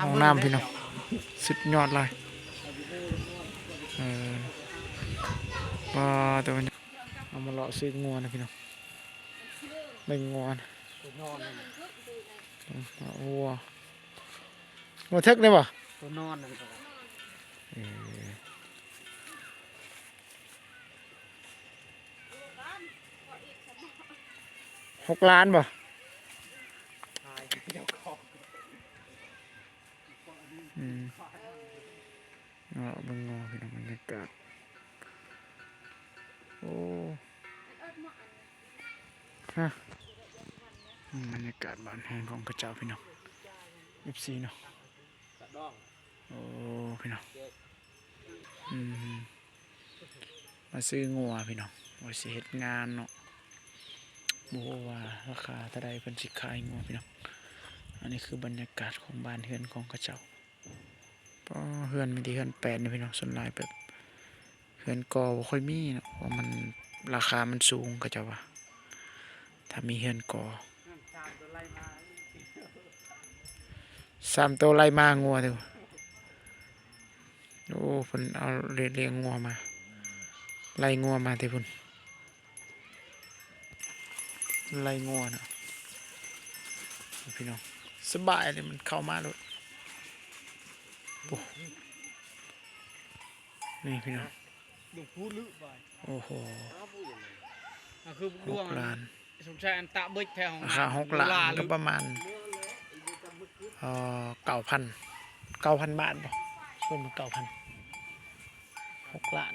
ຫ້ອງນ້ຳພີ່ນ້ອງ ສຸດຍອດຫຼາຍ. ເອີ ປາ ແຕ່ວ່າເຮົາມາເລາະຊື້ງົວນະພີ່ນ້ອງ ເບິ່ງງົວນະ ໂອ້ ງົວເຖິກນີ້ບໍ່? ຕົວນອນນັ້ນ ເອີ ຫົກລ້ານບໍ່? ຂາຍເຈົ້າຂອງ ອືມ ເນາະ ເບິ່ງເງາະພີ່ນ້ອງ ບັນຍາກາດ ໂອ້ ຮະ ອືມ ບັນຍາກາດບ້ານເຮືອນຂອງເຂົາເຈົ້າພີ່ນ້ອງ ເອັຟຊີ ເນາະ ໂອ້ ພີ່ນ້ອງ ອືມ ມາຊື້ງົວພີ່ນ້ອງ ວ່າຊິເຮັດງານເນາະ ບໍ່ຮູ້ວ່າລາຄາເທົ່າໃດເພິ່ນຊິຂາຍງົວພີ່ນ້ອງ. ອັນນີ້ຄືບັນຍາກາດຂອງບ້ານເຮືອນຂອງເຂົາເຈົ້າ ປ້າ ເຮືອນມີແຕ່ເຮືອນແປນນີ້ພີ່ນ້ອງ ສ່ວນຫຼາຍແບບເຮືອນກໍ່ບໍ່ຄ່ອຍມີເນາະ ເພາະວ່າມັນ ລາຄາມັນສູງ ເຂົາເຈົ້າວ່າ ຖ້າມີເຮືອນກໍ່ ສາມໂຕໄລ່ມາງົວເດີ ໂອ້ ເພິ່ນເອົາ ລ້ຽງງົວມາ ໄລ່ງົວມາແຕ່ພຸ້ນ ໄລ່ງົວນະ ພີ່ນ້ອງ ສະບາຍເລີຍ ມັນເຂົ້າມາໂລດ ໂອ້ ນີ້ພີ່ນ້ອງ ໂອ້ໂຫ ອ່າ ຄື ຫົກລ້ານ ສົງໄສອັນຕະເບິດແທ້ ຫ້ອງນ້ຳ ລາຄາຫົກລ້ານ ກໍປະມານ ເອີ ເກົ້າພັນ ເກົ້າພັນບາດບໍ່? ເພິ່ນວ່າເກົ້າພັນ ຫົກລ້ານ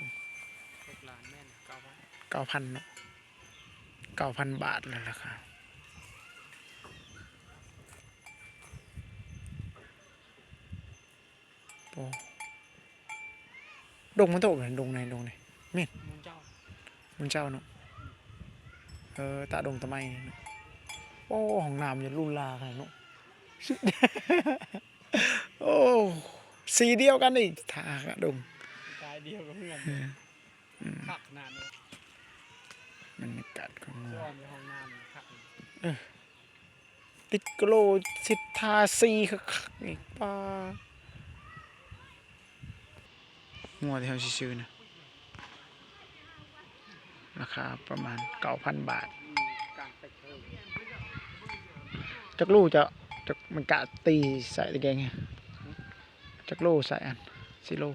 ຫົກລ້ານແມ່ນ ເກົ້າພັນ ເກົ້າພັນເນາະ ເກົ້າພັນບາດແລ້ວລາຄາ ໂອ້ ດົງມັນໂຕ ດົງໃນ ດົງໃນ ແມ່ນ ມູນເຈົ້າ ມູນເຈົ້າເນາະ ເອີ ຕາດົງຕາໄມເນາະ ໂອ້ ຫ້ອງນ້ຳຢູ່ຫຼູຫຼາຂະໜາດເນາະ ໂອ້ ສີດຽວກັນອີກ ທ່າດົງ ສະໄຕລ໌ດຽວກັບເຮືອນ ເອີ ອືມ ຄັກຂະໜາດເນາະ ບັນຍາກາດຂອງ ສ່ວນຫ້ອງນ້ຳຄັກ ເອີ ຕິດກະໂຫຼ ຊິທາສີຄັກໆ ນີ້ ປ້າ ງົວທີ່ເຮົາຊິຊື້ນະ ລາຄາປະມານເກົ້າພັນບາດ ຈັກໂລເຈົ້າ? ຈັກ ມັນກະຕີໃສ່ຕະແກງ ຈັກໂລໃສ່ອັນ ສີ່ໂລ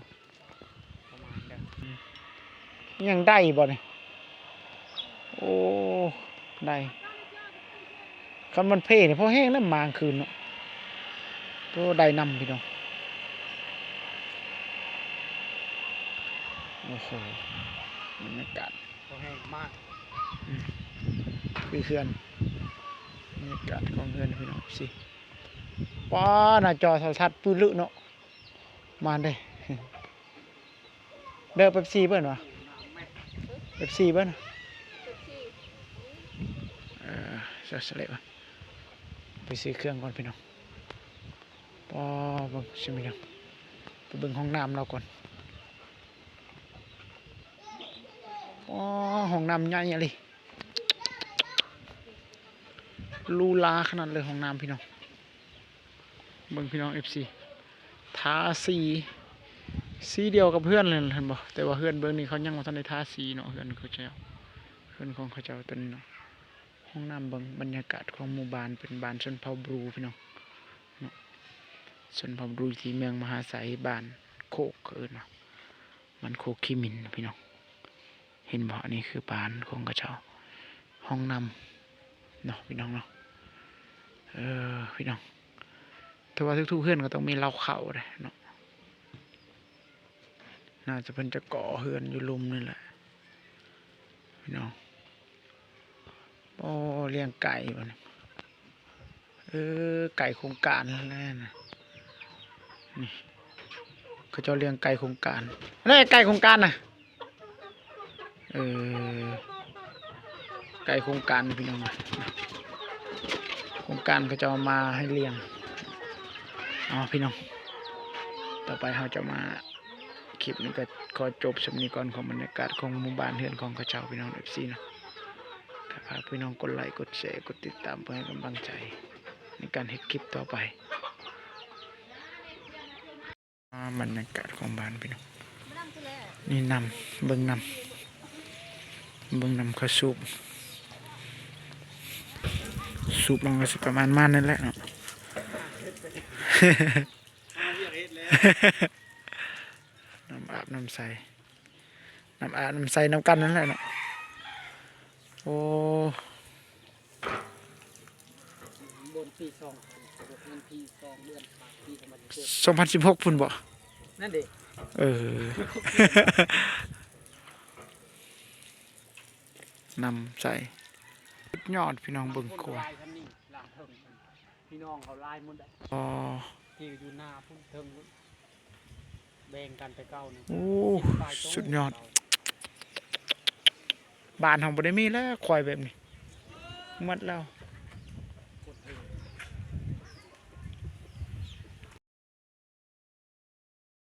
ປະມານເດີ ຍັງໄດ້ບໍ່ນີ້? ໂອ້ ໄດ້ ຄັນມັນເພນີ້ພໍແຮງນະ ມາງຄືນເນາະ ໂອ້ ໄດ້ນຳພີ່ນ້ອງ ໂອ້ໂຫ ບັນຍາກາດ ພໍແຮງມາກ ອືມ ຄືເຮືອນ ບັນຍາກາດຂອງເຮືອນພີ່ນ້ອງ ຊິ ປ້າ ໜ້າຈໍໂທລະທັດປືລຶເນາະ ມາເດ້ ເດີ ເປັບຊີເບິ່ງຫວາ ເປັບຊີເບິ່ງ ເອີ ເສຍສະເລະ ໄປຊື້ເຄື່ອງກ່ອນພີ່ນ້ອງ ປ້າ ເບິ່ງຊິມີຫຍັງ ໄປເບິ່ງຫ້ອງນ້ຳລາວກ່ອນ ປ້າ ຫ້ອງນ້ຳໃຫຍ່ອີ່ຫຼີ ຫຼູຫຼາຂະໜາດເລີຍຫ້ອງນ້ຳພີ່ນ້ອງ. ເບິ່ງພີ່ນ້ອງ ເອັຟຊີ ທາສີ ສີດຽວກັບເຮືອນເລີຍ ເຫັນບໍ່? ແຕ່ວ່າເຮືອນເບື້ອງນີ້ເຂົາຍັງບໍ່ທັນໄດ້ທາສີເນາະ ເຮືອນເຂົາເຈົ້າ ເຮືອນຂອງເຂົາເຈົ້າຕົວນີ້ເນາະ. ຫ້ອງນ້ຳ ເບິ່ງບັນຍາກາດຂອງໝູ່ບ້ານ ເປັນບ້ານຊົນເຜົ່າບຣູພີ່ນ້ອງເນາະ ຊົນເຜົ່າບຣູທີ່ເມືອງມະຫາໄຊ ບ້ານໂຄກ ເຂົາເອີ້ນວ່າ ບ້ານໂຄກຂີ້ໝິ່ນພີ່ນ້ອງ. ເຫັນບໍ່? ອັນນີ້ຄືບ້ານຂອງເຂົາເຈົ້າ ຫ້ອງນ້ຳເນາະ ພີ່ນ້ອງເນາະ. ເອີ ພີ່ນ້ອງ ແຕ່ວ່າທຸກໆເຮືອນກໍຕ້ອງມີເລົ້າເຂົ້າເດ້ເນາະ. ໜ້າຈະເພິ່ນຈະກໍ່ເຮືອນຢູ່ລຸ່ມນີ້ແຫຼະ ພີ່ນ້ອງ. ໂອ້ ລ້ຽງໄກ່ບັດນີ້. ເອີ ໄກ່ໂຄງການແລ້ວນະ ນີ້ ເຂົາເຈົ້າລ້ຽງໄກ່ໂຄງການ ແລ້ວໄກ່ໂຄງການນະ. ເອີ ໄກ່ໂຄງການພີ່ນ້ອງ ໂຄງການເຂົາເຈົ້າເອົາມາໃຫ້ລ້ຽງ. ເອົາ ພີ່ນ້ອງ ຕໍ່ໄປເຮົາຈະມາ ຄລິບນີ້ກໍຂໍຈົບສ່ຳນີ້ກ່ອນ ຂອງບັນຍາກາດຂອງໝູ່ບ້ານເຮືອນຂອງເຂົາເຈົ້າ ພີ່ນ້ອງ ເອັຟຊີ ເນາະ. ກໍຝາກພີ່ນ້ອງກົດໄລ ກົດແຊ ກົດຕິດຕາມ ເພື່ອໃຫ້ກຳລັງໃຈໃນການເຮັດຄລິບຕໍ່ໄປ. ບັນຍາກາດຂອງບ້ານພີ່ນ້ອງ ນີ້ນ້ຳ ເບິ່ງນ້ຳ ເບິ່ງນ້ຳເຂົາສູບ ສູບລົງກໍຊິປະມານມານນັ້ນແຫຼະເນາະ ນ້ຳອາບນ້ຳໃສ ນ້ຳອາບນ້ຳໃສນຳກັນນັ້ນແຫຼະເນາະ ໂອ້ ບົນປີສອງພັນສິບຫົກ ວັນທີສອງ ເດືອນສາມ ປີສອງພັນສິບຫົກ ສອງພັນສິບຫົກພຸ້ນບໍ? ນັ້ນເດ ເອີ ນ້ຳໃສ ສຸດຍອດພີ່ນ້ອງ ເບິ່ງຄວາຍ ພີ່ນ້ອງເຂົາຫຼາຍໝົດ ອໍ ທີ່ຢູ່ໜ້າພຸ້ນເທິງພຸ້ນ ແບ່ງກັນແຕ່ເກົ່ານີ້ ໂອ້ ສຸດຍອດ ບ້ານເຮົາບໍ່ໄດ້ມີແລ້ວຄວາຍແບບນີ້ ໝົດແລ້ວ